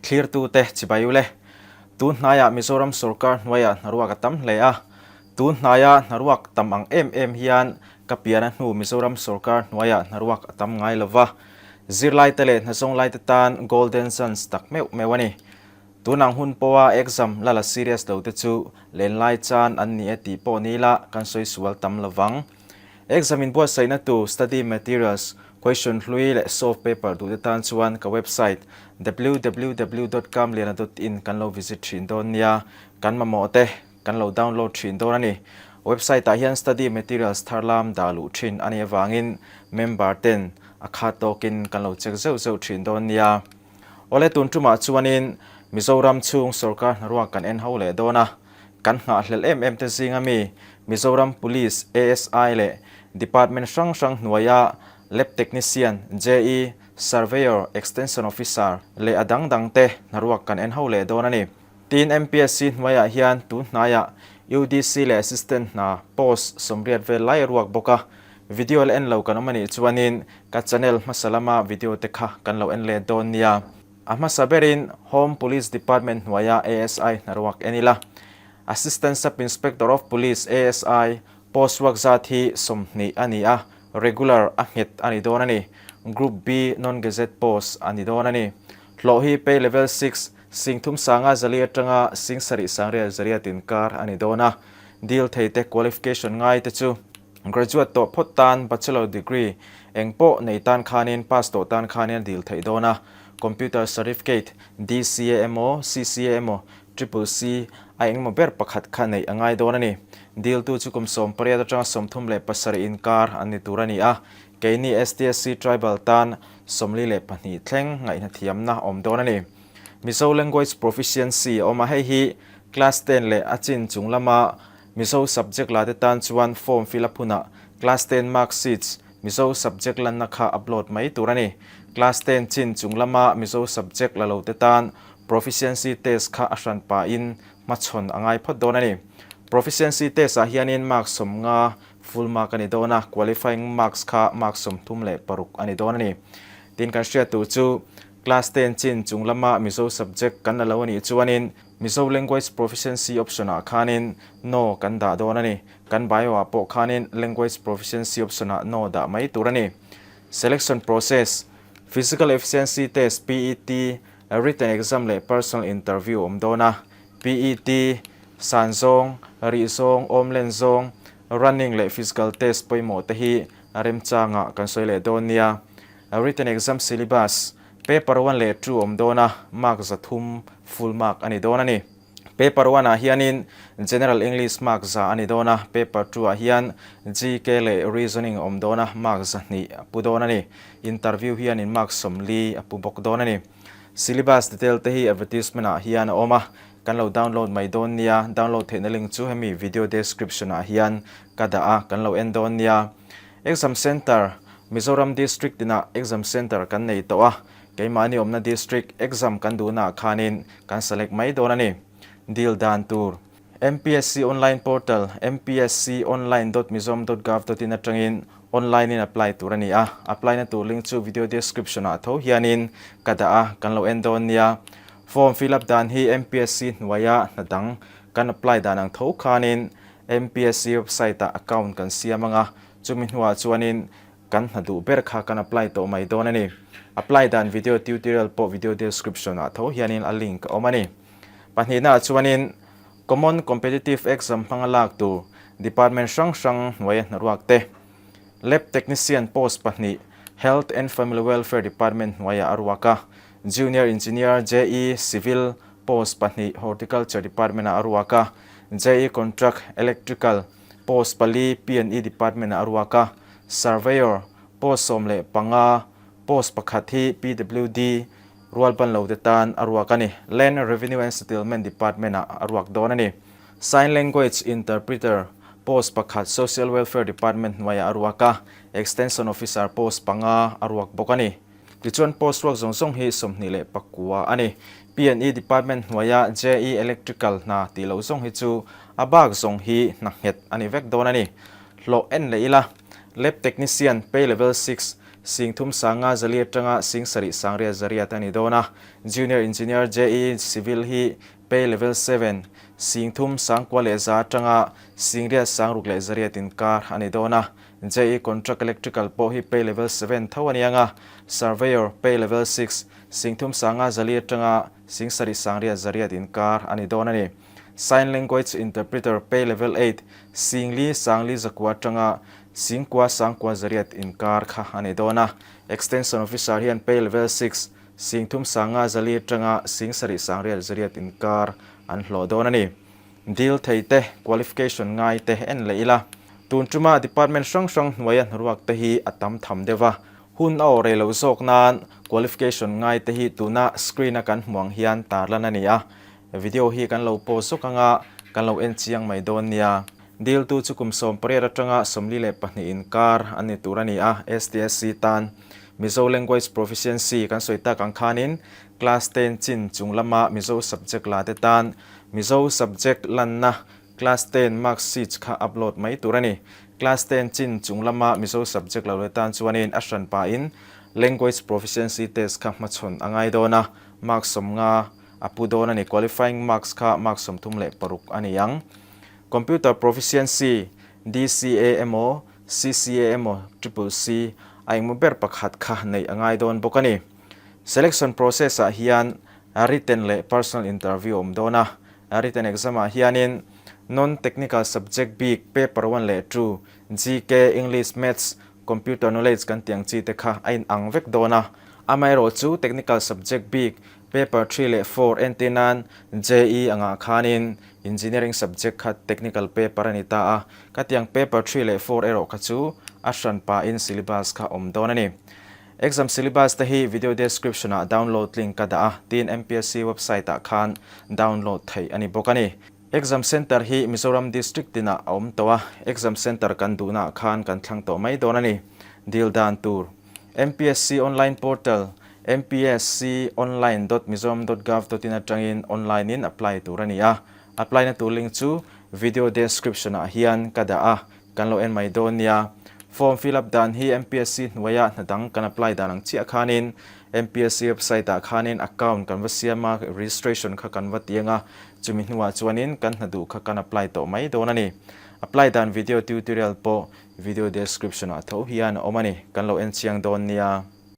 Thlirtute chibai ule. Tun hnaiah Mizoram sorkar hnuaiah hnaruak a tam hle a. Tun hnaia hnaruak tam ang em em hian ka piana hnu Mizoram sorkar hnuaiah hnaruak a tam ngai lova. Zirlaite leh hnazawnglaite tan golden chance tak meuh meuh a ni. Tunang hun pawha exam la la serious lo te chu lenlai chan an ni e tih pawh ni ila kan sawi sual tam lovang. Exam inbuatsaihna tur study materials, question hlui leh solve paper duhte tan chuan ka website www dot kamliana dot in kan lo visit thin dawn nia, kan mamawh te kan lo download thin dawn a ni. Website ah hian study materials thar lam dah luh thin a nih avangin member ten a khat tawkin kan lo check zeuh zeuh thin dawn nia. Awle tun tumah chuanin Mizoram chhung sorkar hnaruak kan en ho leh dawn a, kan nghahhlelh em em te zinga mi Mizoram Police, ASI leh Department hrang hrang hnuaia Lab Technician, JE, Surveyor, Extension Officer leh a dang dang te hnaruak kan en ho leh dawn a ni. Tin, MPSC hnuaiah hian tun hnaiah UDC leh Assistant hna post sawmriat vel lai a ruak bawk a, video la en lo kan awm a nih chuanin ka channel hmasa lama video te kha kan lo en leh dawn nia. A hmasa berin Home Police Department hnuaia ASI hnaruak en ila, Assistant Sub Inspector of Police, ASI, post ruak zat hi 20 a ni a, regular a nghet a ni dawn a ni. Group B non-gazette post a ni dawn a ni. Hlawh hi pay level 6, 30 sanga zali atanga 70 sangriat zariat inkar a ni dawn a. Deal thei te qualification ngai te chu graduate tawh phawt tan bachelor degree eng pawh nei tan khanin pass tawh tan khanin a deal theih dawn a. Computer certificate, DCA emaw, CCA emaw, Triple C a engemaw ber pakhat kha neih a ngai dawn a ni. Deal tu chu kum 18 atanga 37 inkar an ni tur a ni a. Keini STSC Tribal tan 42 thleng ngaihnathiamna awm dawn a ni. Mizo Language Proficiency a awm a, hei hi Class 10 leh a chin chung lama Mizo subject la te tan chuan form fill up hunah Class 10 mark sheets Mizo subject lanna kha upload mai tur a ni. Class 10 chin chung lama Mizo subject la lo te tan Proficiency test kha a hran pahin hmachhawn a ngai phawt dawn a ni. Proficiency test ah hianin mark 50 full mark a ni dawn a, qualifying marks kha mark 36 a ni dawn a ni. Tin kan hriat tur chu Class 10 chin chung lama Mizo subject kan la lo a nih chuanin Mizo language proficiency option ah khanin No kan dah dawn a ni. Kan bio ah pawh khanin language proficiency option ah No dah mai tur a ni. Selection process, Physical Efficiency Test, PET, written exam leh personal interview awm dawn a. PET, san zawng, rih zawng, awm len zawng, running leh physical test pawimawh te hi remchangah kan sawi leh dawn nia. Written exam syllabus, Paper 1 leh 2 awm dawn a, mark 300 full mark a ni dawn a ni. Paper 1 ah hianin General English mark 100 a ni dawn a, Paper 2 ah hian GK leh Reasoning awm dawn a, mark 200 a pu dawn a ni. Interview hianin mark 40 a pu bawk dawn a ni. Syllabus detail te hi advertisement ah hian a awm a, kan lo download mai dawn nia. Download theihna link chu hemi video description ah hian ka dah a, kan lo en dawn nia. Exam Center, Mizoram District tinah Exam Center kan nei tawh a, keimahni awmna District Exam kan duhnaah khanin kan select mai dawn a ni. Deal dan tur, MPSC Online Portal, mpsconline.mizom.gov.in atangin online in apply tur a ni a, apply na tur link chu video description ah tho hianin ka dah a, kan lo en dawn nia. Form fill up dan hi MPSC hnuaia hna dang kan apply dan ang tho khanin MPSC website ah account kan siam anga, chumi hnuah chuanin kan hna duh ber kha kan apply tawh mai dawn a ni. Apply dan video tutorial pawh video description ah tho hianin a link a awm a ni. Pahnihna ah chuanin Common Competitive Exam hmanga lak tur department hrang hrang hnuaia hnaruak te, Lab Technician post pahnih Health and Family Welfare Department hnuaiah a ruak a, Junior Engineer, JE, Civil, post pahnih Horticulture Department ah a ruak a, JE Contract, Electrical, post pali P&E Department ah a ruak a, Surveyor, post 15, post pakhat hi PWD, rualban lo te tan a ruak a ni. Land Revenue and Settlement Department ah a ruak dawn a ni. Sign Language Interpreter, post pakhat Social Welfare Department hnuaiah a ruak a, Extension Officer post panga a ruak bawk a ni. Tichuan post ruak zawng zawng hi 29 a ni. P&E Department hnuaia JE Electrical hna tih loh zawng hi chu a bak zawng hi hna nghet a ni vek dawn a ni. Hlawh en leh ila, Lab Technician, Pay Level 6, Singthum sanga zali atanga sing sarih sangriat zariat a ni dawn a. Junior Engineer, JE, Civil hi Pay Level 7, Singthum sangkua leh za atanga singriat sangruk leh zariat inkar a ni dawn a. JE Contract Electrical pawh hi Pay Level 7 tho a ni ang a. Surveyor, Pay Level 6, Singthum sanga zali atanga sing sarih sangriat zariat inkar a ni dawn a ni. Sign Language Interpreter, Pay Level 8, Singli sangli zakua atanga Singkua sangkua zariat inkar kha a ni dawn a. Extension Officer hian Pay Level 6, Singthum sanga zali atanga sing sarih sangriat zariat inkar an hlawh dawn a ni. Dil thei te, qualification ngai te en leh ila. Tun tuma department hrang hrang hnuaia hnaruak te hi a tam tham deuh a. Hun a awh rei loh zawk nan qualification ngai te hi tuna screen a kan hmuh ang hian tarlan a ni a. Video hi kan lo pause zawk anga kan lo en chiang mai dawn nia. Diltu chu kum 18 atanga 42 inkar an ni tur a ni a, STSC tan Mizo Language Proficiency kan sawi tak ang khanin Class 10 chin chung lama Mizo subject la te tan Mizo subject lanna Class 10 mark sheets kha upload mai tur a ni. Class 10 chin chung lama Mizo subject lo le tan chuanin a hran pahin Language Proficiency Test kha hmachhawn a ngai dawn a, mark 50 a pu dawn a ni. Qualifying marks kha mark 36 a ni ang. Computer Proficiency, DCA emaw, CCA emaw, Triple C, a engmaw ber pakhat kha neih a ngai dawn bawk a ni. Selection process ah hian written leh personal interview a awm dawn a. Written exam ah hianin non-technical subject bik paper 1 leh 2, GK, English, Maths, Computer knowledge kan tih ang chi te kha a inang vek dawn a. Amaherawh chu technical subject bik paper 3 leh 4 entir nan JE angah khanin engineering subject kha technical paper a ni ta a. Ka tiang paper 3 leh 4 erawh kha chu a hran pahin syllabus kha awm dawn a ni. Exam syllabus te hi video description ah download link ka dah a, tin MPSC website ah khan download theih a ni bawk a ni. Exam center hi Mizoram district tinah a awm tawh a, exam center kan duhnaah khan kan thlang tawh mai dawn a ni. Dil dan tur. MPSC online portal mpsconline.mizoram.gov.in atangin online in apply tur a ni a. Apply na tur link chu video description ah hian ka dah a, kan lo en mai dawn nia. Form fill up dan hi MPSC hnuaia hna dang kan apply dan ang chiah khanin MPSC website ah khanin account kan va siam a, registration kha kan va ti ang a, chumi hnuah chuanin kan hna duh kha kan apply tawh mai dawn a ni. Apply dan video tutorial pawh video description ah tho hian a awm a ni, kan lo en chiang dawn nia.